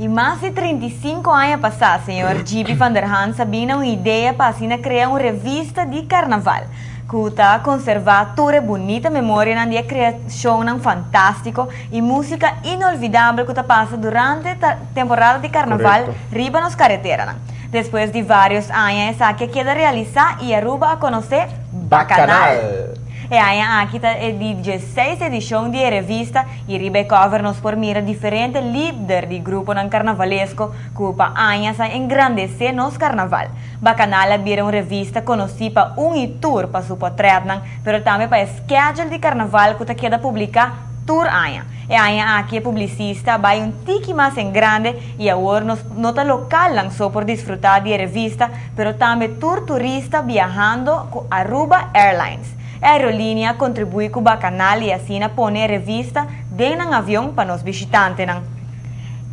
Y mas di 35 aña pasa, señor G.P. van der Hans a bin na un idea pa asina crea un revista di carnaval, cu ta conserva tur e bunita memorianan di e creacionnan fantastico y musica inolvidabel cu ta pasa durante temporada di carnaval riba nos careteranan. Despues di varios aña esaki a keda realisa y Aruba a conoce Bacanal. E aña aki ta e di 16 edicion di e revista y riba e cover nos por mira diferente lider di gruponan carnavalesco cu pa aña sa engrandece nos carnaval. Bacanal a bira un revista conoci pa un y tur pa su portretnan, pero tambe pa e schedule di carnaval cu ta keda publica tur aña. E aña aki e publicista a bay un tiki mas en grande y awor nos no ta localnan so por disfruta di e revista, pero tambe tur turista viahando cu Aruba Airlines. E aerolinea a contribui cu Bacanal y asina pone e revista den nan avion pa nos bishitantenan.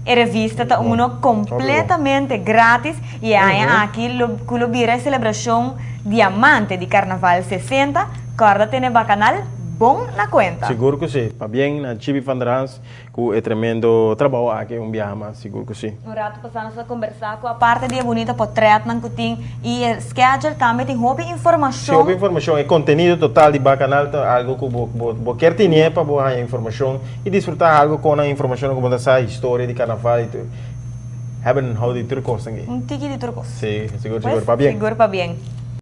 E revista ta uno completamente gratis y e aña aki lo, cu lo bira e celebracion diamante di Carnaval 60, corda tene Bacanal bon na cuenta. Sigur cu si. Pabien na Chibi van der Hans cu e tremendo trabou aki un biaha mas, sigur cu si. Un rato pasa nos a conversa cu aparte di e bunita portretnan cu tin y e schedule, tambe tin hopi informacion. Si, hopi informacion. E contenido total di Bacanal ta algo cu bo kier tene pa bo haya informacion y disfruta algo con nan informacion cu bo ta sa historia di carnaval y tur. Hebben en houden di tur cos aki. Un tiki di tur cos. Si, sigur, sigur. Pabien. Sigur pabien.